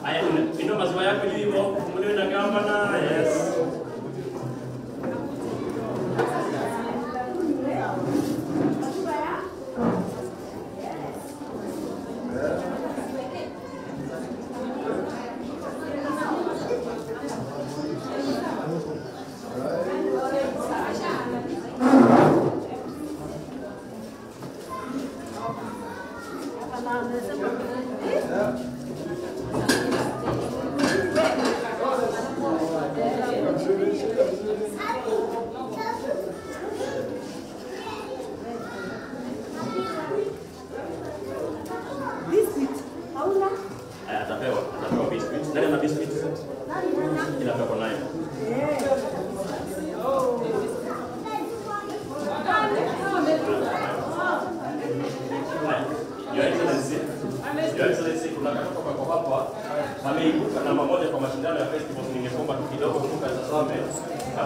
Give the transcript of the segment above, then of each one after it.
Haya, inua maziwa yako juu hivyo, funguliwe na gavana. Yes. Haya, atapewa biscuit. Nani ana biscuit? Kila mtu ako nayo. Haya, Your Excellency, Your Excellency, kuna katoto kako hapa ameibuka namba moja kwa mashindano ya festivals. Ningeomba tu kidogo tukatazame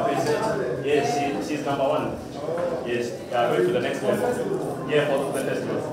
present. Yes, she's number one. Yes, going to the next level. Yeah, for the festivals.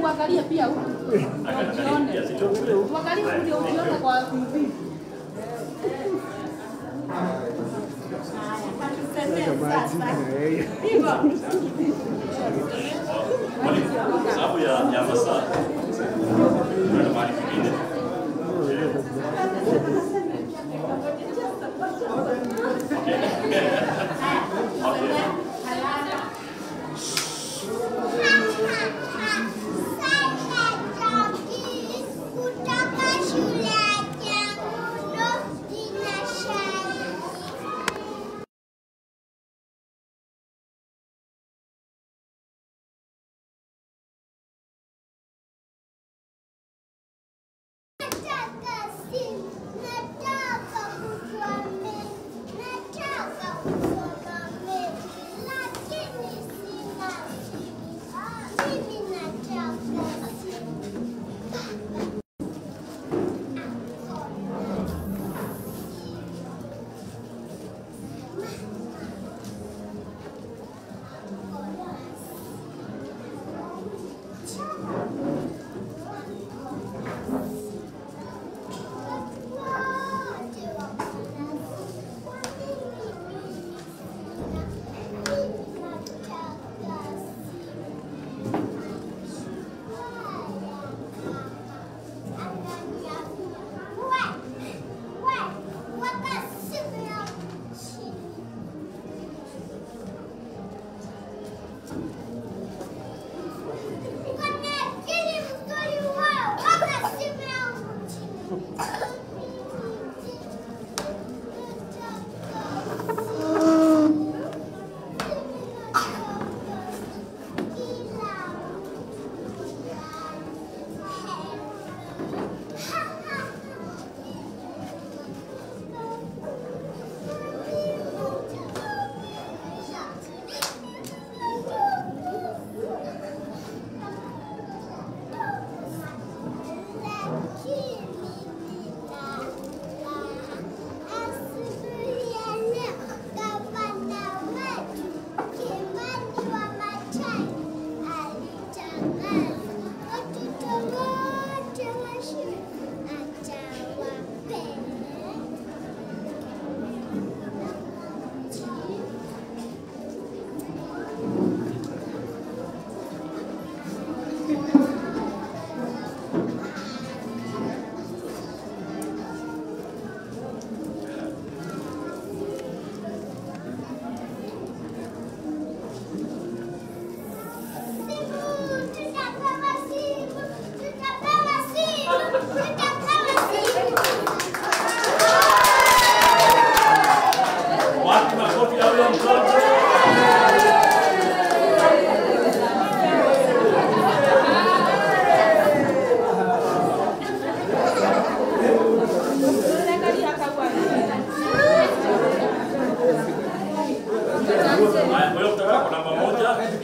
Muangalie pia huku. Muangalie huku ndio ujione kwa TV. Sababu ya masaa. Tunaenda mahali kwingine. Okay.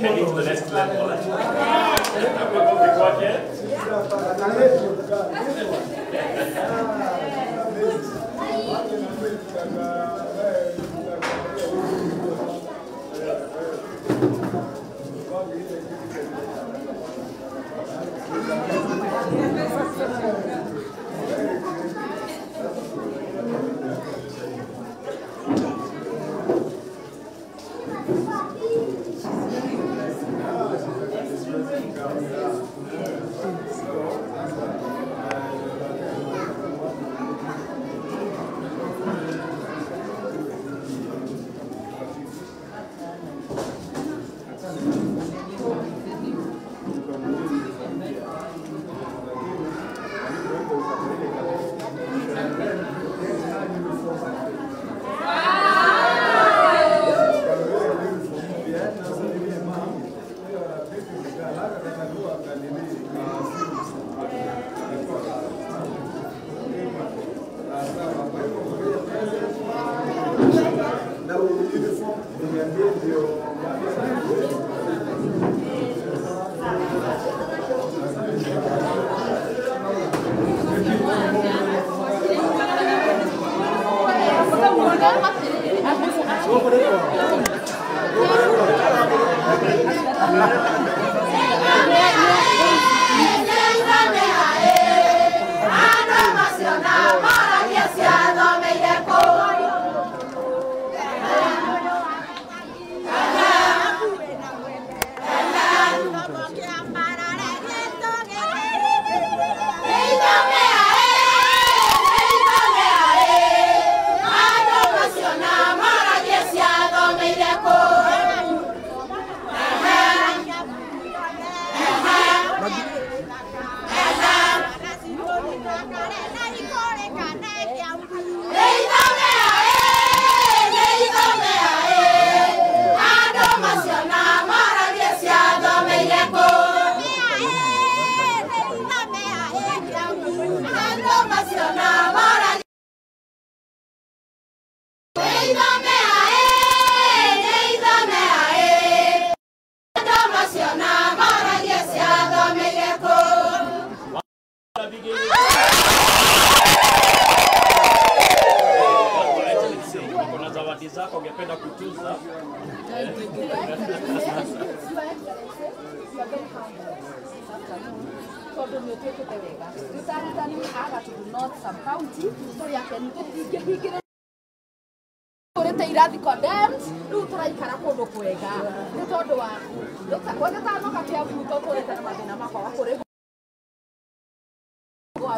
Heading to the next level. Makofi kwake.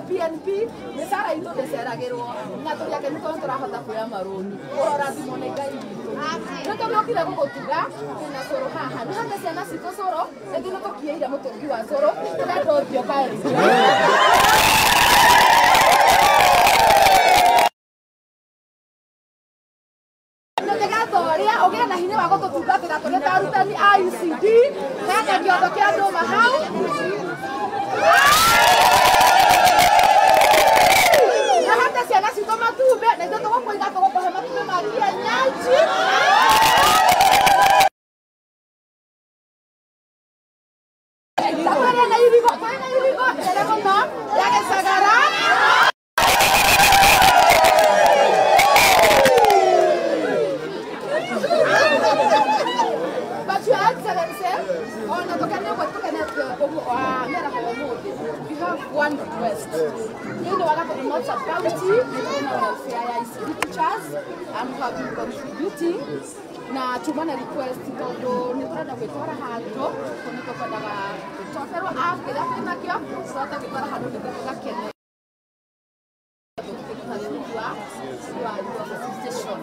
PNP mĩcara itũ ndĩceragĩrwo na tũrĩ akenu tondũ tũrahota kuoya marũni ũrorathimwo nĩ Ngai witũ nĩ tũgĩũkire gũgũtuga twĩna cũrũ haha nĩ hate ciana citũ cũrũ rĩngĩ nĩ tũkiĩire mũtũngi wa cũrũ tũrenda ũthiũ kaĩrĩ. Nĩgetha ũrĩa ũgĩe na hinya wa gũtũtungatĩra tũrĩ ta arutani a ECD hena kĩondo kĩa ndũma hau. Ciana citũ matumbĩ na ithuĩ tũgũkũiga tũgũkũhe matumbĩ ma kienyeji. Twĩna irigũ inene mũno ya gĩcagara. But Your Excellency, ona tũkene ũguo tũkenete ũguo mĩaraho ya ũmũthĩ, we have one request. You know, North Sub-County, welfare ya ECD teachers and have been contributing na tuma na request tondu ni turenda gwitwara handu ni tukwendaga gwitwaberwo a kiria twinakio tũhote gwitwara handu nĩguo tũgakene your facilitation.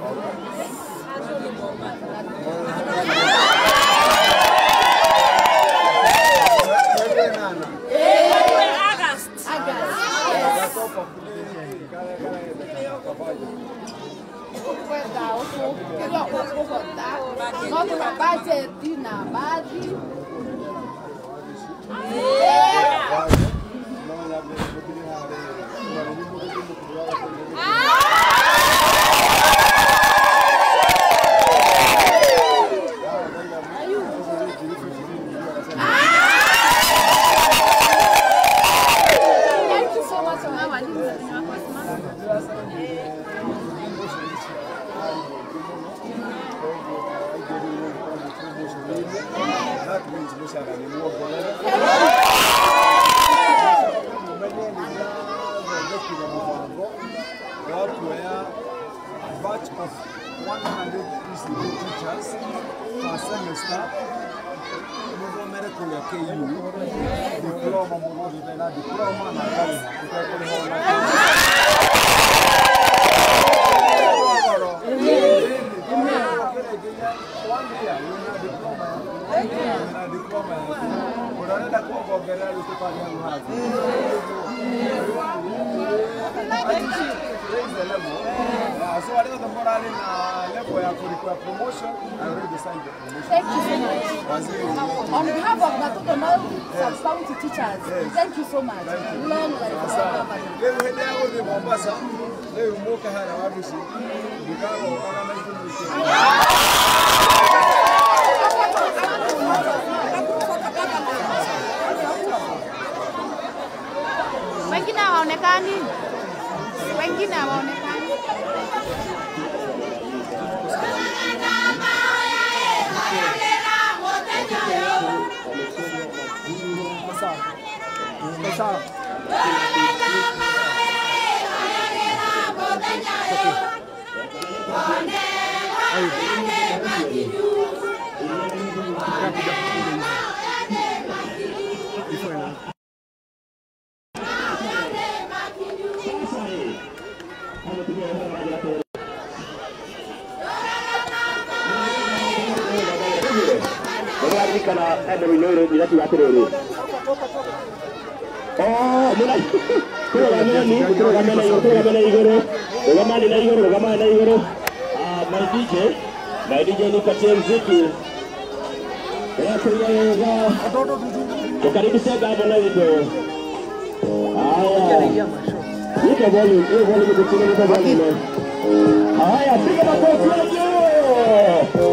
August. Yes. That means mushahara ni muongerere. Mumenye nĩ ndĩrathondekire mũbango wa kuoya a batch of 100 ECD teachers per semester muthomere kũrĩa KU diploma mũgũthiĩ na diploma na karĩha ũtekũrĩha ona So I don't know level promotion. I already signed the promotion. Thank you so much. On behalf of Gatuto North Sub-County teachers, yes. Thank you so much. Long life. Wengine hawaonekani. Wengine hawaonekani. My DJ nipatie muziki. Tukaribisha gavana wetu. Haya. Nipe volume, hiyo volume kuchini, nipe volume. Haya, piga makofi juu.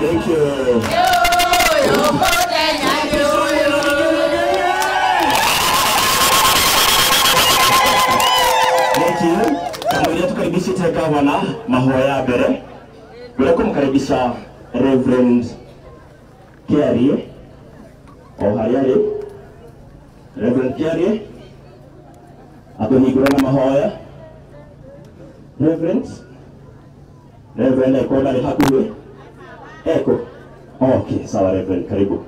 Thank you. Thank you. Tukaribishe gavana mahoya mbere. Kumkaribisha Reverend Kiarie o harĩa arĩ. Reverend Kiarie atũhingũre na mahoya. Reverend eko ndarĩ hakuhĩ. Eko. Okay, sawa Reverend, karibu.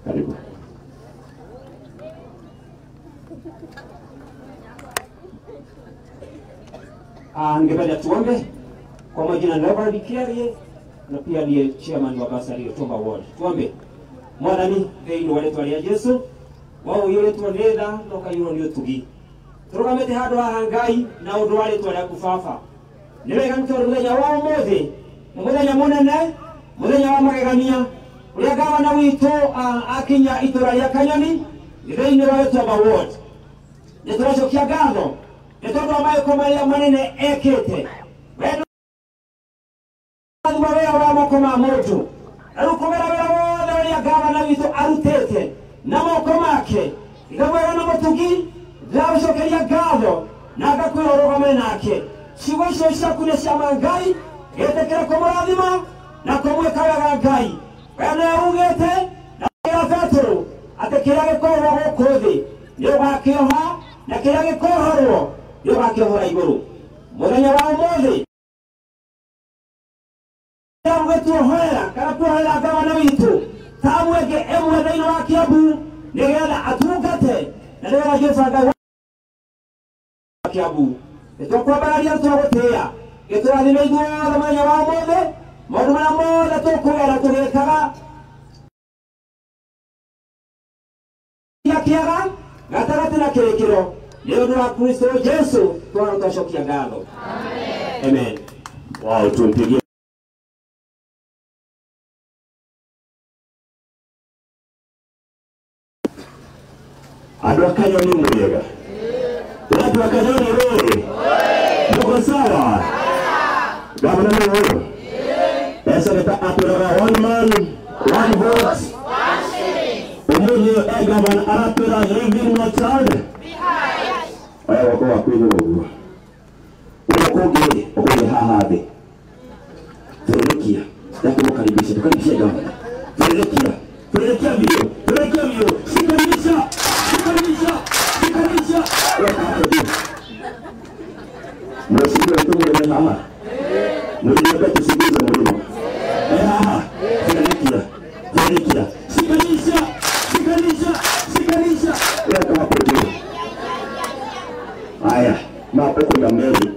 Karibu. Ningependa tuombe. Kwa majina ni Reverend Kiarie na pia ndiye chairman wa Basari Otomba Ward. Tuombe. Mwathani thĩinĩ wa rĩtwa rĩa Jesu, waũiyũrĩtwo nĩ tha na ũkaiyũrwo nĩ ũtugi. Tũrũgamĩte handũ haha Ngai na ũndũ wa rĩtwa rĩaku Baba. Nĩ wega nĩ tondũ mũthenya wa ũmũthĩ nĩ mũthenya mũnene, mũthenya wa magegania, ũrĩa gavana witũ akinya itũra rĩa Kanyoni thĩinĩ wa Gĩtuamba Ward. Nĩ tũracokia ngatho nĩ tondũ wa mawĩko marĩa manene ekĩte. Wee wĩra wa moko ma mũndũ na rĩu kũgera wĩra wothe ũrĩa gavana witũ arutĩte na moko make ngamwĩra na mũtugi ndĩragũcokeria ngatho na ngakwĩra ũrũgame nake. Ciugo icio ciaku nĩ cia ma Ngai, gĩtĩkĩre kũmũrathima na kũmwĩka wega Ngai. We nĩwe ugĩte Kĩrĩa gĩkohwo gũkũ thĩ nĩ ũgakĩoha, na kĩrĩa gĩkohorwo nĩ ũgakĩohora igũrũ. Mũthenya wa ũmũthĩ gũtuohera kana kuohera gavana witũ tamu ĩngĩ ĩmwe thĩinĩ wa Kiambu nĩgetha atungate na nĩgetha Jehova Ngai wa Kiambu. Nĩtũkwambararia tũgũtĩĩa gĩtũrathime ithuothe mũthenya wa ũmũthĩ, maũndũ marĩa mothe tũkũgera tũgĩkaga kĩaga gatagatĩ na kĩrĩkĩro nĩ ũndũ wa Kristo Jesu twana twacokia ngatho. Amen. Wow, tumpigie. Andũ a Kanyoni mũrĩega? Watu wa Kanyoni wewe, mko sawa? Gavana nĩ ũyũ Senator atwĩraga one man one vote. Ũmũthĩ e gavana aratwĩra leaving no child oya guoko waku igũrũ ũguo, ũrĩa kũngĩ ũkũgĩa haha thĩ. Tererikia ya kũmũkaribisha, tukaribishe gavana. Tererikia, tererikia biũ, tererikia biũ, shikanisha, shikanisha, shikanisha. Weka hapo juu. Mheshimiwa wetu haha, mliniambia tusiguze mlima. Haha, tererikia, tererikia, shikanisha, shikanisha, shikanisha. Weka hapo juu. Haya, mapoko ya meli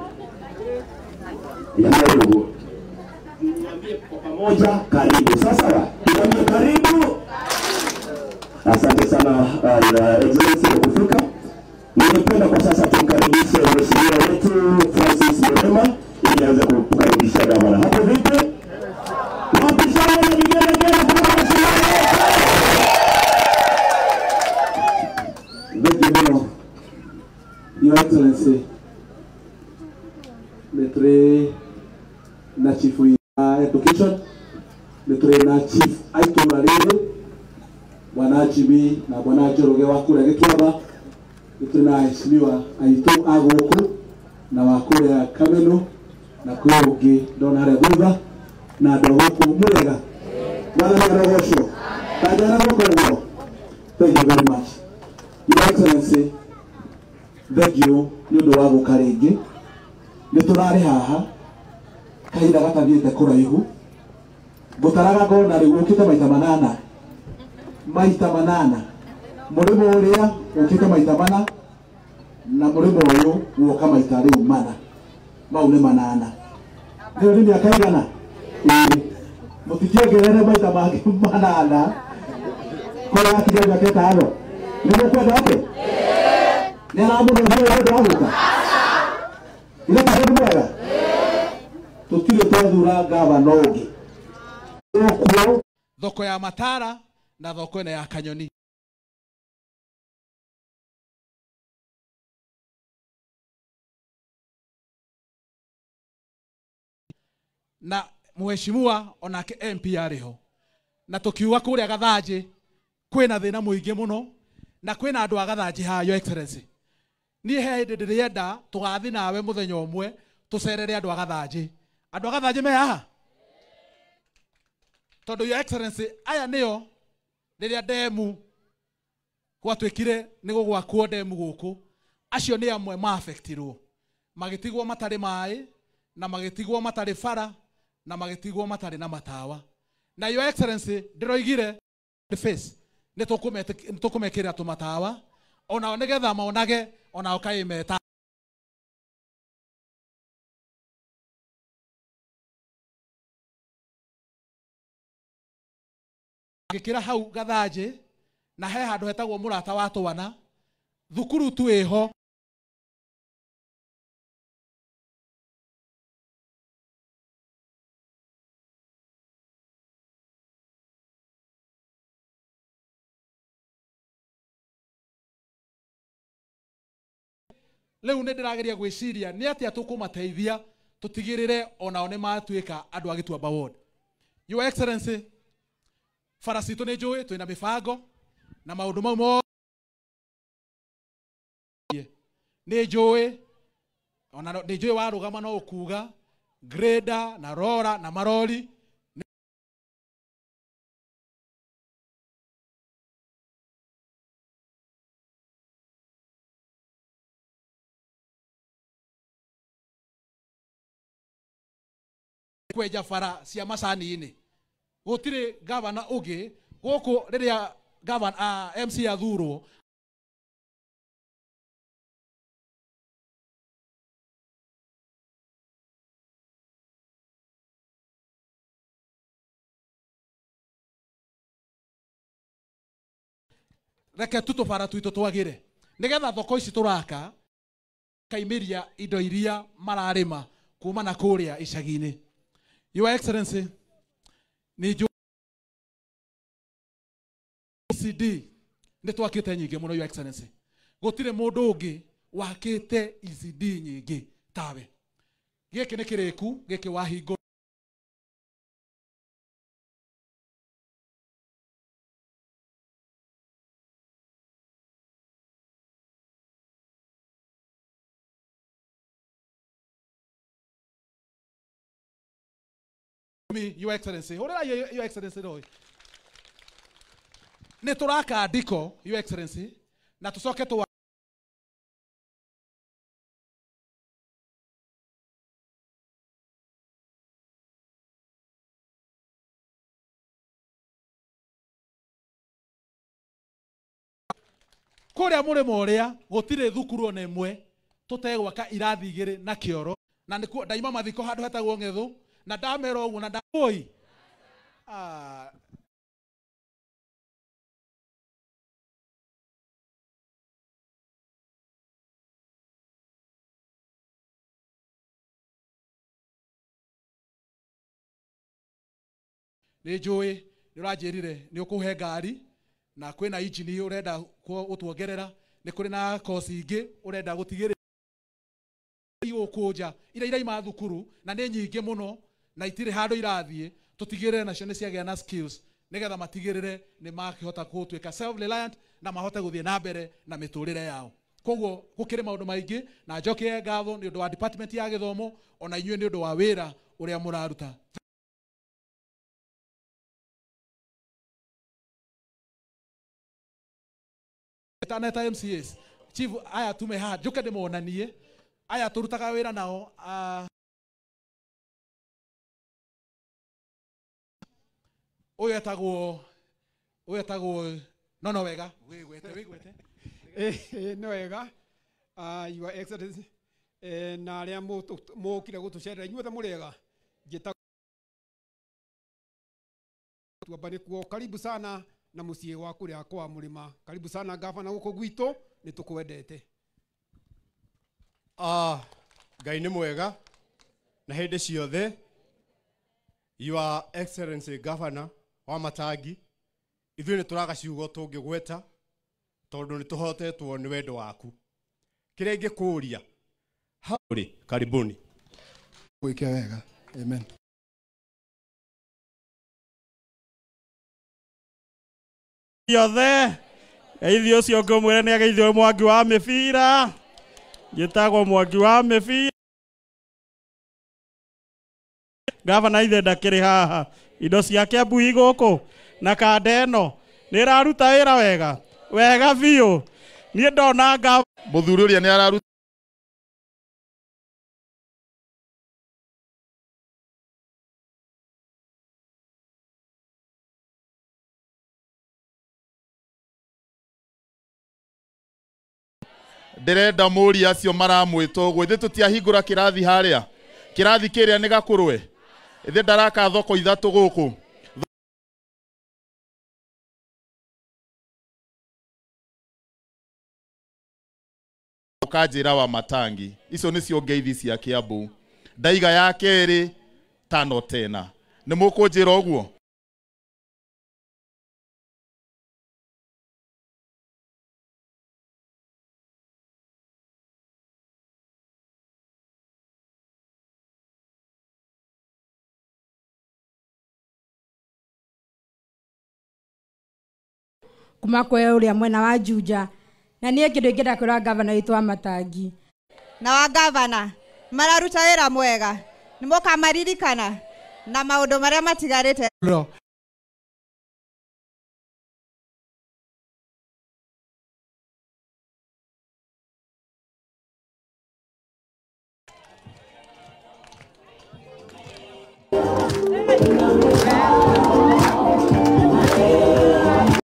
ya meli huo. Niambie kwa pamoja, karibu. Sasa niambie karibu. Asante sana Excellency kwa kufika. Ningependa kwa sasa tumkaribishe mheshimiwa wetu Francis Mrema ili aweze kukaribisha gavana. Hapo vipi? Wapi shangwe na vigelegele kwa mheshimiwa wetu? Thank you, Your Excellency, Metre na Chief wa Education, Metre na Chief aitũra rĩrĩ, Bwana Jimmy na Bwana Njoroge wa kũrĩa Gĩtuamba, nĩtũrĩ na aheshimiwa aitũ a gũkũ na wa kũrĩa Kameno na kwĩ ũngĩ ndona harĩa thutha na andũ a gũkũ mũrĩega. Mwathani arogocwo. Tanjana guoko ũguo. Thank you very much. Your Excellency, thank you nĩ ũndũ wa gũka rĩngĩ. Nĩ tũrarĩ haha kahinda gatathiĩte kũraihu, ngũtaraga ngona rĩu ũkĩte maita manana, maita manana, mũrĩmo ũrĩa ũkĩte maita mana na mũrĩmo ũyũ woka maita rĩu mana, mau nĩ manana. Rĩu nĩ mĩaka igana? Ĩĩ. Mũtikĩongerere maita mangĩ manana kũrĩa gakinya mĩaka ĩtano. Nĩ mũkwenda oke? Nĩ aramũnogia nĩ ũndũ wa gũka? Ithe nĩ mwega? Tũtirĩ twathura gavana ũngĩ. Ũkuo thoko ya Matara na thoko ĩno ya Kanyoni. Na mheshimiwa onake MP arĩ ho, na tũkiuga kũrĩa Gathanjĩ kwĩna thĩna mũingĩ mũno na kwĩna andũ a Gathanjĩ haha, Your Excellency. Niĩ he hĩndĩ ndĩrenda tũgathiĩ nawe mũthenya ũmwe tũcerere andũ a Gathanjĩ. Andũ a Gathanjĩ me haha? Tondũ Your Excellency aya nĩo rĩrĩa ndemu gwatuĩkire nĩ gũgwakwo ndemu gũkũ, acio nĩ amwe ma-affectirwo, magĩtigwo matarĩ maĩ na magĩtigwo matarĩ bara na magĩtigwo matarĩ na matawa. Na Your Excellency ndĩroigire the face nĩ tũkũmekĩrĩra tũmatawa onao nĩgetha monage onao kaĩ meta. Gĩkĩra hau Gathanjĩ na he handũ hetagwo Mũrata wa Twana, thukuru tu ĩho. Rĩu nĩ ndĩrageria gwĩciria nĩ atĩa tũkũmateithia tũtigĩrĩre onao nĩ matuĩka andũ a Gĩtuamba Ward. Your Excellency, bara citũ nĩ njũĩ twĩna mĩbango na maũndũ mau mothe nĩ njũĩ, ona nĩ njũĩ warũgama no ũkuga grader na rora na marori. Kwenja bara cia macani-inĩ. Gũtirĩ gavana ũngĩ gũkũ rĩrĩa gavana MC athurwo reke tu tũbara twitũ twagĩre nĩgetha thoko ici tũraka kaimĩria indo iria mararĩma kuma na kũrĩa icagi-inĩ. Your Excellency, nĩ njũĩ ECD nĩ twakĩte nyingĩ mũno. Your Excellency, gũtirĩ mũndũ ũngĩ wakĩte ECD nyingĩ tawe. Gĩkĩ nĩ kĩrĩku, gĩkĩ wahingũra me, Your Excellency. Hũrĩra Your Excellency rũĩ. Nĩ tũraka ndiko, Your Excellency, na tũcoke twa kũrĩa mũrĩmo ũrĩa gũtirĩ thukuru ona ĩmwe tũtegwaka irathi igĩrĩ na kĩoro, na nĩkuo ndaima mathiko handũ hetagwo Ng'ethu na ndamera ũguo na ndoi nĩ njũĩ nĩ ũranjĩrire nĩ ũkũhe ngari na kwĩna injini ũrenda gũtuongerera, nĩ kũrĩ na kosi ingĩ ũrenda gũtigĩrĩra gũkũ nja iria iraima thukuru na nĩ nyingĩ mũno na itirĩ handũ irathiĩ, tũtigĩrĩre nacio nĩ ciagĩa na skills nĩgetha matigĩrĩre nĩ makĩhota gũtuĩka self reliant na mahote gũthiĩ na mbere na mĩtũrĩre yao. Koguo gũkĩrĩ maũndũ maingĩ na njokie ngatho nĩ ũndũ wa department ya gĩthomo ona inyuĩ nĩ ũndũ wa wĩra ũrĩa mũraruta. Taneta MCAs chief aya tume haha njuke ndĩmonanie aya tũrutaga wĩra nao ũyũ etagwo no wega wĩgwete no wega Your Excellency na arĩa mũkire gũtũcerera inyuothe mũrĩega njĩtagwo nĩkuo karibu sana na mũciĩ wa kũrĩa kwa mũrĩma. Karibu sana gavana gũkũ gwitũ nĩ tũkwendete. Ngai nĩ mwega na hĩndĩ ciothe. Your Excellency Governor wa Matangi, ithuĩ nĩ tũraga ciugo tũngĩgweta tondũ nĩ tũhotetwo nĩ wendo waku. Kĩrĩa ingĩkũria haurĩ, karibuni. Gwĩke wega. Amen. Yothe geithio ũcio ngũmwĩra nĩ ageithio Mwangi wa mĩbira, njĩtagwo Mwangi wa mĩbira. Gavana ithe ndakĩrĩ haha, indo ciake mbui gũkũ na kanda ĩno nĩ ĩraruta wĩra wega wega biũ. Niĩ ndona mũthuri ũrĩa nĩ araruta ndĩrenda mũri acio maramwĩta ũguo ithuĩ tũtiahingũra kĩrathi harĩa kĩrathi kĩrĩa nĩ gakũrwe ithuĩ ndaraka thoko ithatũ gũkũ. Ũkanjĩra wa Matangi icio nĩcio ngeithi cia Kiambu. Ndaiga ya kerĩ tano tena nĩ mũkũnjĩra ũguo. Kuma kwe uria mwena wa Juja na niĩ kĩndũ ingĩenda kwĩra gavana witũ wa Matangi na wa gavana mararuta wĩra mwega nĩ mũkamaririkana na maũndũ marĩa matigarĩte.